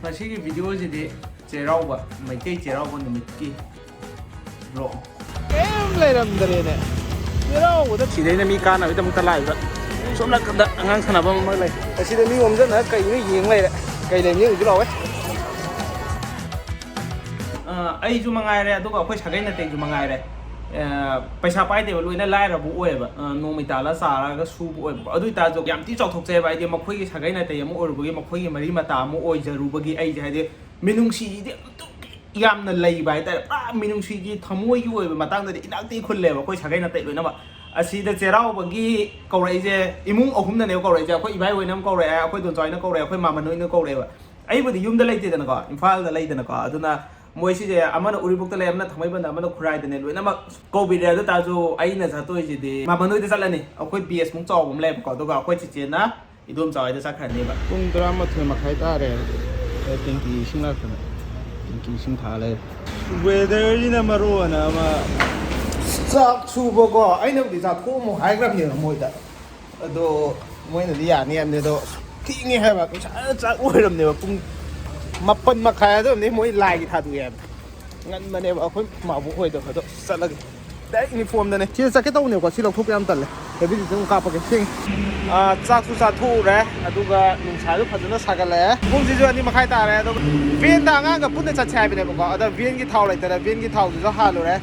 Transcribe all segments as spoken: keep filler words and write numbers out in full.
ꯉꯁꯤꯒꯤ ꯚꯤꯗꯤꯑꯣꯁꯤꯗꯤ ꯆꯩꯔꯥꯎꯕ, ꯃꯩꯇꯩ ꯆꯩꯔꯥꯎꯕ ꯅꯨꯃꯤꯠꯀꯤ ꯕ꯭ꯂꯣꯛ꯫ ꯀꯩꯝ ꯂꯩꯔꯝꯗ꯭ꯔꯦꯅꯦ꯫ ꯆꯩꯔꯥꯎꯕꯗ ꯁꯤꯗꯩꯅ ꯃꯤ ꯀꯥꯟꯅꯕꯒꯤꯗꯃꯛꯇ ꯂꯥꯛꯏꯕ꯫ ꯁꯣꯝ ꯅꯥꯀꯟꯗ ꯑꯉꯥꯡ ꯁꯥꯟꯅꯐꯝ ꯑꯃ ꯂꯩ꯫ ꯑꯁꯤꯗ ꯃꯤ ꯑꯣꯝꯖꯟꯅ ꯀꯩꯅꯣ ꯌꯦꯡ ꯂꯩꯔꯦ꯫ ꯀꯩ ꯂꯩꯕꯅꯣ ꯌꯦꯡꯉꯨꯁꯤ ꯂꯥꯛꯑꯣ꯫ ꯑ, ꯑꯩꯁꯨ ꯃꯉꯥꯏꯔꯦ, ꯑꯗꯨꯒ ꯑꯩꯈꯣꯏ ꯁꯥꯒꯩ ꯅꯥꯇꯩꯁꯨ ꯃꯉꯥꯏꯔꯦ꯫ ꯑ, ꯄꯩꯁꯥ ꯄꯥꯏꯗꯦꯕ, ꯂꯣꯏꯅ ꯂꯥꯏꯔꯕ ꯑꯣꯏꯌꯦꯕ꯫ ꯑ, ꯅꯣꯡꯃꯩ ꯇꯥꯜꯂ ꯆꯥꯔꯒ ꯁꯨꯕ ꯑꯣꯏꯕꯀꯣ꯫ ꯑꯗꯨ ꯑꯣꯏꯇꯥꯔꯁꯨ ꯌꯥꯝ ꯊꯤ ꯆꯥꯎꯊꯣꯛꯆꯩꯕ꯫ ꯍꯥꯏꯗꯤ ꯃꯈꯣꯏꯒꯤ ꯁꯥꯒꯩ ꯅꯥꯇꯩ ꯑꯃ ꯑꯣꯏꯔꯨꯕꯒꯤ, ꯃꯈꯣꯏꯒꯤ ꯃꯔꯤ ꯃꯇꯥ ꯑꯃ ꯑꯣꯏꯖꯔꯨꯕꯒꯤ ꯑꯩꯁꯦ, ꯍꯥꯏꯗꯤ ꯃꯤꯅꯨꯡꯁꯤꯗꯤ ꯑꯗꯨꯛꯀꯤ ꯌꯥꯝꯅ ꯂꯩꯕ ꯍꯥꯏꯇꯥꯔꯦ꯫ ꯄꯨꯔꯥ ꯃꯤꯅꯨꯡꯁꯤꯒꯤ ꯊꯃꯣꯏꯒꯤ ꯑꯣꯏꯕ ꯃꯇꯥꯡꯗꯗꯤ ꯏꯅꯥꯛꯇꯤ ꯈꯨꯜꯂꯦꯕ ꯑꯩꯈꯣꯏ ꯁꯥꯒꯩ ꯅꯥꯇꯩ ꯂꯣꯏꯅꯃꯛ꯫ ꯑꯁꯤꯗ ꯆꯩꯔꯥꯎꯕꯒꯤ ꯀꯧꯔꯛꯏꯁꯦ ꯏꯃꯨꯡ ꯑꯍꯨꯝꯅꯅꯦꯕ ꯀꯧꯔꯛꯏꯁꯦ꯫ ꯑꯩꯈꯣꯏ ꯏꯕꯥꯏ ꯍꯣꯏꯅ ꯑꯃ ꯀꯧꯔꯛꯑꯦ, ꯑꯩꯈꯣꯏ ꯗꯣꯟꯆꯥ ꯍꯣꯏꯅ ꯀꯧꯔꯛꯑꯦ, ꯑꯩꯈꯣꯏ ꯃꯥꯃꯟ ꯍꯣꯏꯅ ꯀꯧꯔꯛꯑꯦꯕ꯫ ꯑꯩꯕꯨꯗꯤ ꯌꯨꯝꯗ ꯂꯩꯇꯦꯗꯅꯀꯣ, ꯏꯝꯐꯥꯜꯗ ꯂꯩꯗꯅꯀꯣ꯫ ꯑꯗꯨꯅ ꯃꯣꯏ ꯁꯤꯁꯦ ꯑꯃꯅ ꯎꯔꯤꯄꯣꯛꯇ ꯂꯩ, ꯑꯃꯅ ꯊꯥꯡꯃꯩꯕꯟꯗ, ꯑꯃꯅ ꯈꯨꯔꯥꯏꯗꯅꯦ, ꯂꯣꯏꯅꯃꯛ ꯀꯧꯕꯤꯔꯦ꯫ ꯑꯗꯨ ꯇꯥꯔꯁꯨ ꯑꯩꯅ ꯆꯠꯇꯣꯏꯁꯤꯗꯤ ꯃꯥꯃꯟ ꯍꯣꯏꯗ ꯆꯠꯂꯅꯤ꯫ ꯑꯩꯈꯣꯏ ꯕꯦꯁꯃꯨꯛ ꯆꯥꯎꯕ ꯑꯃ ꯂꯩꯌꯦꯕꯀꯣ, ꯑꯗꯨꯒ ꯑꯩꯈꯣꯏ ꯆꯤꯆꯦꯅ ꯏꯗꯣꯝꯆꯥ ꯍꯣꯏꯗ ꯆꯠꯈ꯭ꯔꯅꯦꯕ꯫ ꯄꯨꯡ ꯇꯔꯥꯃꯥꯊꯣꯏ ꯃꯈꯥꯏ ꯇꯥꯔꯦ꯫ ꯑꯦ, ꯇꯦꯡꯀꯤ ꯏꯁꯤꯡ ꯂꯥꯛꯇꯅ꯫ ꯇꯦꯡꯀꯤ ꯏꯁꯤꯡ ꯊꯥ ꯂꯩꯔꯦ꯫ ꯋꯦꯗꯔꯁꯤꯅ ꯃꯔꯣꯟ ꯑꯃ꯫ ꯆꯥꯛ ꯁꯨꯕꯀꯣ, ꯑꯩꯅꯕꯨꯗꯤ ꯆꯥꯛ ꯊꯣꯡꯉꯝꯃꯣ ꯍꯥꯏꯈ꯭ꯔꯕꯅꯦꯕ ꯃꯣꯏꯗ꯫ ꯑꯗꯣ ꯃꯣꯏꯅꯗꯤ ꯌꯥꯅꯤ ꯍꯥꯏꯕꯅꯤ꯫ ꯑꯗꯣ ꯊꯦꯡꯉꯦ ꯍꯥꯏꯕ, ꯉꯁꯥꯏꯅ ꯆꯥꯛ ꯂꯣꯏꯔꯕꯅꯦꯕ꯫ ꯄꯨꯡ ꯃꯥꯄꯟ ꯃꯈꯥꯏ ꯑꯗꯨꯝꯅꯤ ꯃꯣꯏ ꯂꯥꯏꯒꯤ ꯊꯥꯗꯣꯛꯑꯦ ꯍꯥꯏꯕ꯫ ꯉꯟꯕꯅꯦꯕ ꯑꯩꯈꯣꯏ ꯃꯥꯕꯣꯛ ꯍꯣꯏꯗꯣ꯫ ꯑꯗꯣ ꯆꯠꯂꯒꯦ꯫ ꯗꯥꯏꯔꯦꯛ ꯌꯨꯅꯤꯐꯣꯔꯝꯗꯅꯦ꯫ ꯁꯤꯗ ꯆꯠꯀꯦ ꯇꯧꯕꯅꯦꯕꯀꯣ, ꯁꯤ ꯂꯧꯊꯣꯛꯄ ꯌꯥꯝ ꯇꯜꯂꯦ꯫ ꯍꯦꯕꯤꯗꯤ ꯑꯗꯨꯝ ꯀꯥꯞꯄꯒꯦ꯫ ꯊꯦꯡꯉꯦ꯫ ꯑꯥ, ꯆꯥꯛꯁꯨ ꯆꯥꯊꯣꯛꯎꯔꯦ, ꯑꯗꯨꯒ ꯅꯨꯡꯁꯥꯁꯨ ꯐꯖꯅ ꯁꯥꯒꯠꯂꯛꯑꯦ꯫ ꯄꯨꯡꯁꯤꯁꯨ ꯑꯅꯤ ꯃꯈꯥꯏ ꯇꯥꯔꯦ꯫ ꯑꯗꯨꯒ ꯚꯦꯟꯗ ꯑꯉꯥꯡꯒ ꯄꯨꯟꯅ ꯆꯠꯁꯦ ꯍꯥꯏꯕꯅꯦꯕꯀꯣ, ꯑꯗꯣ ꯚꯦꯟꯒꯤ ꯊꯥꯎ ꯂꯩꯇꯅ ꯚꯦꯟꯒꯤ ꯊꯥꯎꯗꯨꯁꯨ ꯍꯥꯜꯂꯨꯔꯦ꯫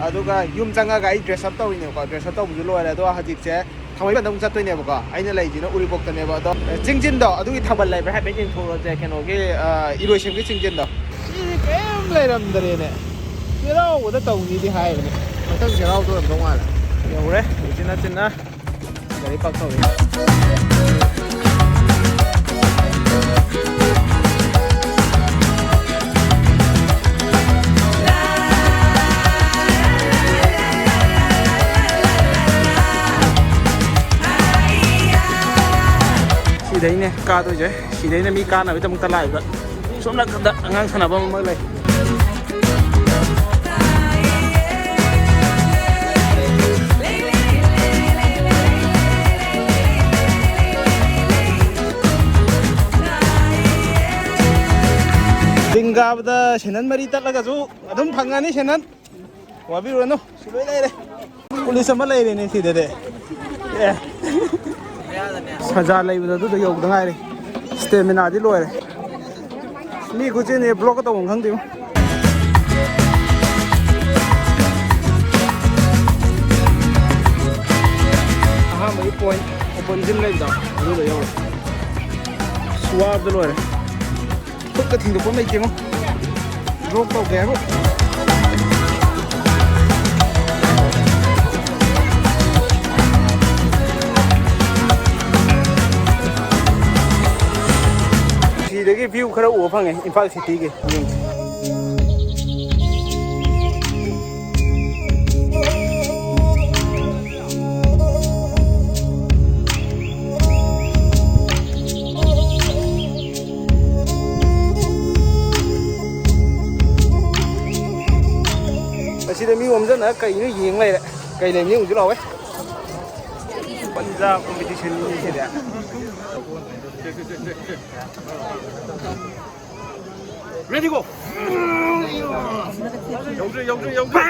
ꯑꯗꯨꯒ ꯌꯨꯝ ꯆꯪꯉꯒ ꯑꯩ ꯗ꯭ꯔꯦꯁ ꯑꯞ ꯇꯧꯔꯤꯅꯦꯕꯀꯣ꯫ ꯗ꯭ꯔꯦꯁ ꯑꯞ ꯇꯧꯕꯁꯨ ꯂꯣꯏꯔꯦ꯫ ꯑꯗꯣ ꯍꯧꯖꯤꯛꯁꯦ ꯊꯥꯡꯃꯩꯕꯟꯗ ꯑꯃꯨꯛ ꯆꯠꯇꯣꯏꯅꯦꯕꯀꯣ꯫ ꯑꯩꯅ ꯂꯩꯁꯤꯅ ꯎꯔꯤꯄꯣꯛꯇꯅꯦꯕ꯫ ꯑꯗꯣ ꯆꯤꯡꯖꯤꯟꯗꯣ, ꯑꯗꯨꯒꯤ ꯊꯥꯕꯜ ꯂꯩꯕ꯭ꯔꯥ ꯍꯥꯏꯐꯦꯠ ꯌꯦꯡꯊꯣꯛꯎꯔꯁꯦ, ꯀꯩꯅꯣꯒꯤ, ꯑ, ꯏꯔꯣꯏꯁꯦꯝꯒꯤ ꯆꯤꯡꯖꯤꯟꯗꯣ꯫ ꯁꯤꯗꯤ ꯀꯔꯤꯝ ꯂꯩꯔꯝꯗ꯭ꯔꯦꯅꯦ꯫ ꯆꯩꯔꯥꯎꯕꯗ ꯇꯧꯅꯤꯗꯤ ꯍꯥꯏꯕꯅꯤ꯫ ꯃꯊꯪ ꯆꯩꯔꯥꯎꯗ ꯑꯣꯏꯔꯝꯗꯧ ꯃꯥꯜꯂꯦ꯫ ꯌꯧꯔꯦ꯫ ꯎꯆꯤꯟ ꯅꯥꯆꯤꯟꯅ ꯒꯥꯔꯤ ꯄꯥꯛ ꯊꯧꯔꯤ꯫ ꯁꯤꯗꯩꯅꯦ ꯀꯥꯗꯣꯏꯁꯦ꯫ ꯁꯤꯗꯩꯅ ꯃꯤ ꯀꯥꯅꯕꯒꯤꯗꯃꯛꯇ ꯂꯥꯛꯏꯕ꯫ ꯁꯣꯝ ꯅꯥꯀꯟꯗ ꯑꯉꯥꯡ ꯁꯥꯟꯅꯐꯝ ꯑꯃ ꯂꯩ꯫ ꯀꯥꯕꯗ ꯁꯦꯟꯗꯟ ꯃꯔꯤ ꯇꯠꯂꯒꯁꯨ ꯑꯗꯨꯝ ꯐꯪꯉꯅꯤ ꯁꯦꯟꯗꯟ꯫ ꯋꯥꯕꯤꯔꯨꯔꯅꯨ, ꯁꯤ ꯂꯣꯏ ꯂꯩꯔꯦ꯫ ꯄꯨꯂꯤꯁ ꯑꯃ ꯂꯩꯔꯦꯅꯦ ꯁꯤꯗꯗꯤ꯫ ꯑꯦ꯫ ꯁꯖꯥ ꯂꯩꯕꯗꯣ ꯑꯗꯨꯗ ꯌꯧꯗ ꯉꯥꯏꯔꯦ꯫ ꯁ꯭ꯇꯦꯃꯤꯅꯥꯗꯤ ꯂꯣꯏꯔꯦ꯫ ꯃꯤ ꯈꯨꯆꯤꯟꯅꯤ, ꯕ꯭ꯂꯣꯛꯀ ꯇꯧꯐꯝ ꯈꯪꯗꯦ꯫ ꯑꯍꯥꯟꯕꯒꯤ ꯄꯣꯏꯟ ꯑꯣꯄꯟ ꯖꯤꯝ ꯂꯩꯕꯗꯣ ꯑꯗꯨꯗ ꯌꯧꯔꯦ꯫ ꯑꯁ, ꯋꯥꯕꯗ ꯂꯣꯏꯔꯦ꯫ ꯈꯨꯠꯀ ꯊꯤꯡꯗꯣꯛꯄ ꯂꯩꯇꯦꯉꯣ꯫ ꯕ꯭ꯂꯣꯛ ꯇꯧꯒꯦ ꯍꯥꯏꯕꯨ꯫ ꯁꯤꯗꯒꯤ ꯚ꯭ꯌꯨ ꯈꯔ ꯎꯕ ꯐꯪꯉꯦ ꯏꯝꯐꯥꯜ ꯁꯤꯇꯤꯒꯤ꯫ ꯌꯦꯡꯁꯤ꯫ ꯑꯁꯤꯗ ꯃꯤ ꯑꯣꯝꯖꯅ ꯀꯩꯅꯣ ꯌꯦꯡ ꯂꯩꯔꯦ꯫ ꯀꯩ ꯂꯩꯕꯅꯣ ꯌꯦꯡꯉꯨꯁꯤ ꯂꯥꯛꯑꯣ꯫ ꯄꯟꯖꯥ ꯀꯣꯝꯄꯤꯇꯤꯁꯟꯅꯤ ꯁꯤꯗꯤ꯫ Ready, go! ꯌꯧꯗ꯭ꯔꯤ, ꯌꯧꯗ꯭ꯔꯤ, ꯌꯧꯗ꯭ꯔꯤ!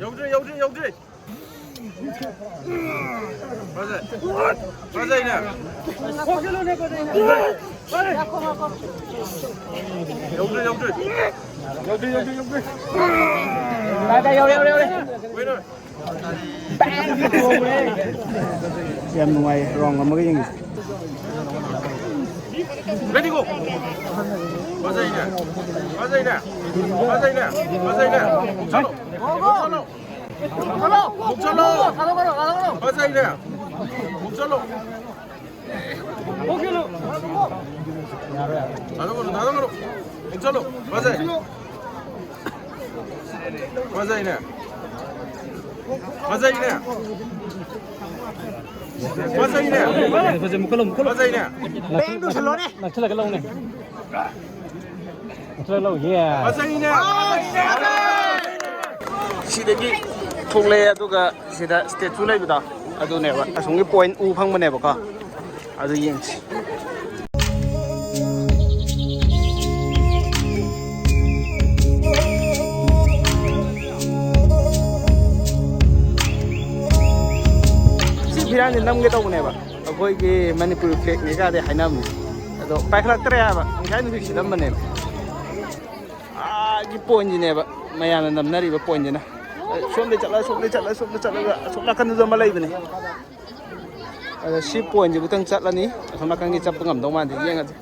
ꯌꯧꯗ꯭ꯔꯤ, ꯌꯧꯗ꯭ꯔꯤ, ꯌꯧꯗ꯭ꯔꯤ! ꯐꯖꯩ꯫ ꯐꯖꯩꯅꯦ꯫ ꯌꯧꯗ꯭ꯔꯤ, ꯌꯧꯗ꯭ꯔꯤ꯫ ꯌꯧꯗ꯭ꯔꯤ, ꯌꯧꯗ꯭ꯔꯤ, ꯌꯧꯗ꯭ꯔꯤ꯫ ꯌꯧꯔꯦ, ꯌꯧꯔꯦ, ꯌꯧꯔꯦ꯫ Winner꯫ ꯌꯥꯝ ꯅꯨꯡꯉꯥꯏꯌꯦ, ꯔꯥꯎꯟ ꯑꯃꯒ ꯌꯦꯡꯉꯤꯁꯦ꯫ Ready, go! ꯐꯖꯩꯅꯦ꯫ ꯐꯖꯩꯅꯦ꯫ ꯐꯖꯩꯅꯦ꯫ ꯐꯖꯩꯅꯦ꯫ ꯆꯠꯂꯣ꯫ ꯆꯠꯂꯣ꯫ ꯆꯠꯂꯣ! ꯆꯠꯂꯣ! ꯐꯖꯩꯅꯦ! ꯆꯠꯂꯣ! ꯊꯥꯗꯣꯛꯀꯅꯨ, ꯊꯥꯗꯣꯛꯀꯅꯨ! ꯆꯠꯂꯣ! ꯐꯖꯩ! ꯐꯖꯩꯅꯦ! ꯐꯖꯩꯅꯦ! ꯐꯖꯩ, ꯐꯖꯩ, ꯃꯨꯛꯈꯠꯂꯣ, ꯃꯨꯛꯈꯠꯂꯣ꯫ ꯐꯖꯩꯅꯦ! ꯅꯛꯁꯤꯜꯂꯒ ꯂꯧꯅꯦ꯫ ꯅꯛꯁꯤꯜꯂꯒ ꯂꯧꯅꯦ꯫ ꯁꯤꯗꯒꯤ ꯊꯣꯛꯂꯛꯑꯦ, ꯑꯗꯨꯒ ꯁꯤꯗ ꯁ꯭ꯇꯦꯆꯨ ꯂꯩꯕꯗꯣ ꯑꯗꯨꯅꯦꯕ꯫ ꯑꯁꯣꯝꯒꯤ ꯄꯣꯏꯟ ꯎ ꯐꯪꯕꯅꯦꯕꯀꯣ꯫ ꯑꯗꯨ ꯌꯦꯡꯁꯤ꯫ ꯁꯤ ꯐꯤꯔꯥꯟꯁꯦ ꯅꯝꯒꯦ ꯇꯧꯕꯅꯦꯕ, ꯑꯩꯈꯣꯏꯒꯤ ꯃꯅꯤꯄꯨꯔ ꯐ꯭ꯂꯦꯛꯅꯦ ꯀꯥꯗꯤ ꯍꯥꯏꯅꯕꯅꯦ꯫ ꯑꯗꯣ ꯄꯥꯏꯈꯠꯂꯛꯇ꯭ꯔꯦ ꯍꯥꯏꯕ, ꯉꯁꯥꯏ ꯅꯨꯡꯁꯤꯠ ꯁꯤꯠꯂꯝꯕꯅꯦꯕ꯫ ꯑꯥꯒꯤ ꯄꯣꯏꯟꯁꯤꯅꯦꯕ ꯃꯌꯥꯝꯅ ꯅꯝꯅꯔꯤꯕ ꯄꯣꯏꯟꯁꯤꯅ꯫ ꯁꯣꯝꯗꯩ ꯆꯠꯂ, ꯁꯣꯝꯗꯩ ꯆꯠꯂ, ꯁꯣꯝꯗ ꯆꯠꯂꯒ ꯑꯁꯣꯝ ꯅꯥꯀꯟꯗꯁꯨ ꯑꯃ ꯂꯩꯕꯅꯦ꯫ ꯑꯗ ꯁꯤ ꯄꯣꯏꯟꯁꯤ ꯈꯤꯇꯪ ꯆꯠꯂꯅꯤ꯫ ꯑꯁꯣꯝ ꯅꯥꯀꯟꯒꯤ ꯆꯠꯄ ꯉꯝꯗꯧ ꯃꯥꯟꯗꯦ, ꯌꯦꯡꯉꯁꯤ꯫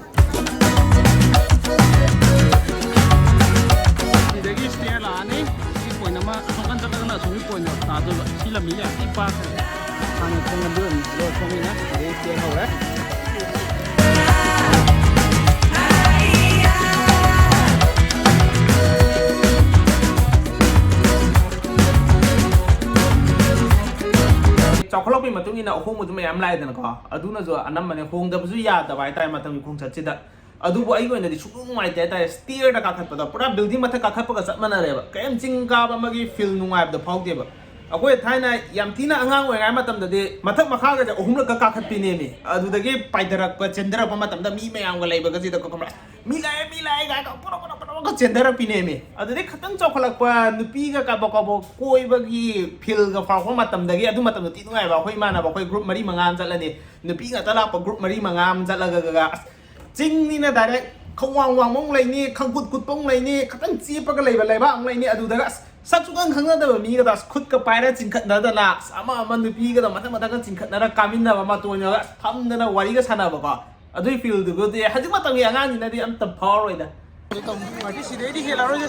ꯁꯤꯗꯒꯤ ꯁ꯭ꯇꯦꯌꯔ ꯂꯥꯛꯑꯅꯤ꯫ ꯁꯤ ꯄꯣꯏꯟ ꯑꯃ ꯑꯁꯣꯝ ꯅꯥꯀꯟ ꯆꯠꯂꯒꯅ ꯑꯁꯣꯝꯒꯤ ꯄꯣꯏꯟꯗꯣ ꯇꯥꯗꯣꯏꯕ꯫ ꯁꯤ ꯂꯝꯕꯤꯁꯦ ꯌꯥꯝ ꯊꯤ ꯄꯥꯛꯈ꯭ꯔꯦ꯫ ꯍꯥꯟꯅ ꯊꯣꯡ ꯂꯝꯕꯤ ꯑꯣꯏꯔꯝꯃꯤ, ꯑꯗꯣ ꯁꯣꯝꯒꯤꯅ ꯁꯤꯗꯒꯤ ꯁ꯭ꯇꯦꯌꯔ ꯍꯧꯔꯦ꯫ ꯆꯥꯎꯈꯠꯂꯛꯄꯒꯤ ꯃꯇꯨꯡ ꯏꯟꯅ ꯑꯍꯣꯡꯕꯁꯨ ꯃꯌꯥꯝ ꯂꯥꯛꯑꯦꯗꯅꯀꯣ, ꯑꯗꯨꯅꯁꯨ ꯑꯅꯝꯕꯅꯦ, ꯍꯣꯡꯗꯕꯁꯨ ꯌꯥꯗꯕ ꯍꯥꯏꯇꯥꯔꯦ ꯃꯇꯝꯒꯤ ꯈꯣꯡꯆꯠꯁꯤꯗ꯫ ꯑꯗꯨꯕꯨ ꯑꯩꯒꯤ ꯑꯣꯏꯅꯗꯤ ꯁꯨꯡꯅꯨꯡ ꯅꯨꯡꯉꯥꯏꯇꯦ ꯍꯥꯏꯇꯥꯔꯦ, ꯁ꯭ꯇꯦꯌꯔꯗ ꯀꯥꯈꯠꯄꯗꯣ ꯄꯨꯔꯥ ꯕꯤꯜꯗꯤꯡ ꯃꯊꯛ ꯀꯥꯈꯠꯄꯒ ꯆꯞ ꯃꯥꯟꯅꯔꯦꯕ꯫ ꯀꯔꯤꯝ ꯆꯤꯡ ꯀꯥꯕ ꯑꯃꯒꯤ ꯐꯤꯜ ꯅꯨꯡꯉꯥꯏꯕꯗꯣ ꯐꯥꯎꯗꯦꯕ꯫ ꯑꯩꯈꯣꯏ ꯊꯥꯏꯅ ꯌꯥꯝ ꯊꯤꯅ ꯑꯉꯥꯡ ꯑꯣꯏꯔꯤꯉꯩ ꯃꯇꯝꯗꯗꯤ ꯃꯊꯛ ꯃꯈꯥꯒꯁꯦ ꯑꯍꯨꯝꯂꯛꯀ ꯀꯥꯈꯠꯄꯤꯅꯦꯃꯤ꯫ ꯑꯗꯨꯗꯒꯤ ꯄꯥꯏꯊꯔꯛꯄ, ꯆꯦꯟꯊꯔꯛꯄ ꯃꯇꯝꯗ ꯃꯤ ꯃꯌꯥꯝꯒ ꯂꯩꯕꯒꯁꯤꯗ, ꯈꯪꯕ꯭ꯔꯥ? "ꯃꯤ ꯂꯥꯛꯑꯦ, ꯃꯤ ꯂꯥꯛꯑꯦ" ꯀꯥꯏꯅ ꯄꯨꯔꯛ ꯄꯨꯔꯛ ꯄꯨꯔꯛ ꯄꯨꯔꯛ ꯆꯦꯟꯊꯔꯛꯄꯤꯅꯦꯃꯤ꯫ ꯑꯗꯨꯗꯩ ꯈꯤꯇꯪ ꯆꯥꯎꯈꯠꯂꯛꯄ, ꯅꯨꯄꯤꯒ ꯀꯥꯕꯛ ꯀꯥꯕꯛ ꯀꯣꯏꯕꯒꯤ ꯐꯤꯜꯒ ꯐꯥꯎꯔꯛꯄ ꯃꯇꯝꯗꯒꯤ, ꯑꯗꯨ ꯃꯇꯝꯗ ꯊꯤ ꯅꯨꯡꯉꯥꯏꯕ꯫ ꯑꯩꯈꯣꯏ ꯏꯃꯥꯟꯅꯕ ꯑꯩꯈꯣꯏ ꯒ꯭ꯔꯨꯞ ꯃꯔꯤ ꯃꯉꯥ ꯑꯃ ꯆꯠꯂꯅꯤ, ꯅꯨꯄꯤ ꯉꯥꯛꯇ ꯂꯥꯛꯄ ꯒ꯭ꯔꯨꯞ ꯃꯔꯤ ꯃꯉꯥ ꯑꯃ ꯆꯠꯂꯒ, ꯑꯁ, ꯆꯤꯡꯅꯤꯅ ꯗꯥꯏꯔꯦꯛ ꯈꯣꯡꯋꯥꯡ ꯋꯥꯡꯕ ꯑꯃꯨꯛ ꯂꯩꯅꯤ, ꯈꯪꯀꯨꯠ ꯀꯨꯠꯄ ꯑꯃꯨꯛ ꯂꯩꯅꯤ, ꯈꯤꯇꯪ ꯆꯦꯞꯄꯒ ꯂꯩꯕ ꯂꯩꯕꯥꯛ ꯑꯃꯨꯛ ꯂꯩꯅꯤ꯫ ꯑꯗꯨꯗꯒ ꯑꯁ, ꯁꯛ ꯁꯨꯈꯪ ꯈꯪꯅꯗꯕ ꯃꯤꯒꯗꯣ ꯑꯁ, ꯈꯨꯠꯀ ꯄꯥꯏꯔ ꯆꯤꯡꯈꯠꯅꯗꯅ, ꯑꯁ, ꯑꯃ ꯑꯃ ꯅꯨꯄꯤꯒꯗꯣ ꯃꯊꯪ ꯃꯊꯪꯒ ꯆꯤꯡꯈꯠꯅꯔ ꯀꯥꯃꯤꯟꯅꯕ, ꯃꯇꯣꯟ ꯌꯧꯔꯒ ꯑꯁ, ꯐꯝꯗꯅ ꯋꯥꯔꯤꯒ ꯁꯥꯟꯅꯕꯀꯣ꯫ ꯑꯗꯨꯒꯤ ꯐꯤꯜꯗꯨꯕꯨꯗꯤ ꯍꯧꯖꯤꯛ ꯃꯇꯝꯒꯤ ꯑꯉꯥꯡꯁꯤꯅꯗꯤ ꯑꯝꯇ ꯐꯥꯎꯔꯣꯏꯗ꯫ ꯁꯤꯗꯩꯗꯤ ꯍꯦꯜꯂꯔꯣꯏꯗ꯫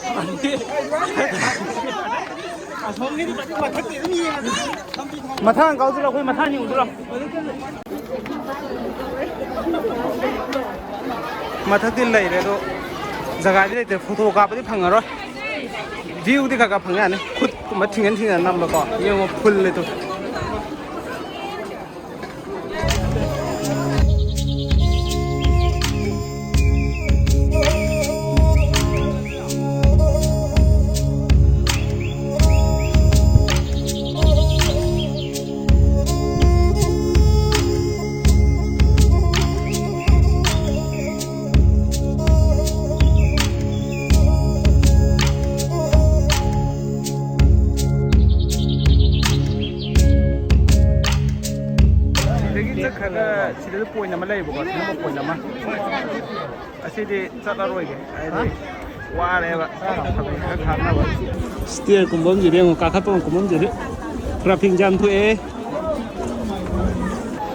ꯑꯁꯣꯝꯒꯤꯗꯤ ꯃꯊꯛꯇꯤ ꯑꯗꯨꯝ ꯌꯦꯡꯉꯁꯤ꯫ ꯃꯊꯪ ꯀꯥꯎꯁꯤꯔꯣ, ꯑꯩꯈꯣꯏ ꯃꯊꯪ ꯌꯦꯡꯉꯨꯁꯤꯔꯣ? ꯃꯊꯛꯇꯤ ꯂꯩꯔꯦ ꯑꯗꯣ, ꯖꯒꯥꯗꯤ ꯂꯩꯇ꯭ꯔꯦ, ꯐꯣꯇꯣ ꯀꯥꯞꯄꯗꯤ ꯐꯪꯉꯔꯣꯏ꯫ ꯚ꯭ꯌꯨꯗꯤ ꯈꯔ ꯈꯔ ꯐꯪ ꯌꯥꯅꯤ, ꯈꯨꯠꯀꯨꯝꯕ ꯊꯤꯡꯖꯤꯟ ꯊꯤꯡꯖꯤꯟ ꯅꯝꯕꯀꯣ꯫ ꯌꯦꯡꯉꯣ, ꯐꯨꯜ ꯂꯩꯇꯣ꯫ ꯄꯣꯏꯟ ꯑꯃ ꯂꯩꯌꯦꯕꯀꯣ, ꯁꯤꯒꯨꯝꯕ ꯄꯣꯏꯟ ꯑꯃ꯫ ꯑꯁꯤꯗꯤ ꯆꯠꯂꯔꯣꯏꯒꯦ, ꯍꯥꯏꯗꯤ ꯋꯥꯔꯦꯕ꯫ ꯈꯔ ꯊꯥꯛꯅꯕ꯫ ꯁ꯭ꯇꯤꯌꯔ ꯀꯨꯝꯐꯝꯁꯤꯗꯤ ꯌꯦꯡꯉꯨ, ꯀꯥꯈꯠꯄ ꯑꯃ ꯀꯨꯝꯐꯝꯁꯤꯗꯤ꯫ ꯇ꯭ꯔꯥꯐꯤꯛ ꯖꯥꯝ ꯊꯣꯛꯑꯦ꯫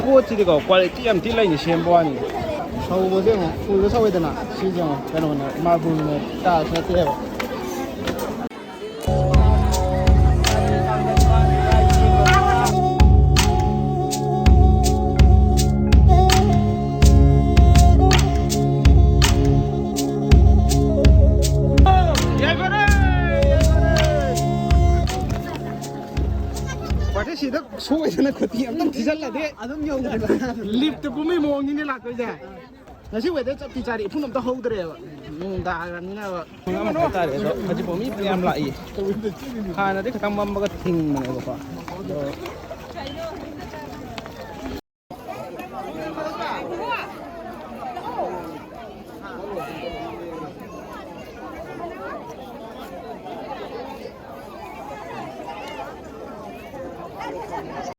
ꯄꯣꯠꯁꯤꯗꯤꯀꯣ, ꯀ꯭ꯋꯥꯂꯤꯇꯤ ꯌꯥꯝ ꯊꯤ ꯂꯩꯅ ꯁꯦꯝꯕ ꯋꯥꯅꯤ꯫ ꯁꯧꯕꯁꯦ ꯌꯦꯡꯉꯣ, ꯐꯨꯜꯗ ꯁꯧꯋꯦꯗꯅ꯫ ꯁꯤꯁꯦ ꯌꯦꯡꯉꯣ, ꯀꯩꯅꯣꯅꯦ, ꯃꯥꯔꯕꯜꯅꯦ, ꯇꯥꯏꯜꯁ ꯅꯠꯇꯦꯕ꯫ ꯁꯤꯗ ꯁꯣꯏꯗꯅ ꯈꯨꯇꯤ ꯑꯝꯇꯪ ꯊꯤꯖꯜꯂꯗꯤ ꯑꯗꯨꯝ ꯌꯧꯗ꯭ꯔꯤꯕ꯫ ꯂꯤꯞꯇ ꯀꯨꯝꯕꯩ ꯃꯑꯣꯡꯅꯤꯅꯦ ꯂꯥꯛꯇꯣꯏꯁꯦ꯫ ꯉꯁꯤ ꯋꯦꯗꯔ ꯆꯞꯇꯤ ꯆꯥꯔꯦ, ꯏꯐꯨꯟ ꯑꯝꯇ ꯍꯧꯗ꯭ꯔꯦꯕ, ꯅꯣꯡ ꯇꯥꯔꯕꯅꯤꯅꯕ꯫ ꯑꯃ ꯍꯥꯏꯇꯥꯔꯦ, ꯑꯗꯣ ꯍꯧꯖꯤꯛꯐꯥꯎ ꯃꯤ ꯐꯅꯌꯥꯝ ꯂꯥꯛꯏ꯫ ꯍꯥꯟꯅꯗꯤ ꯈꯤꯇꯪ ꯃꯝꯕꯒ ꯊꯤꯡꯕꯅꯦꯕꯀꯣ, ꯑꯗꯣ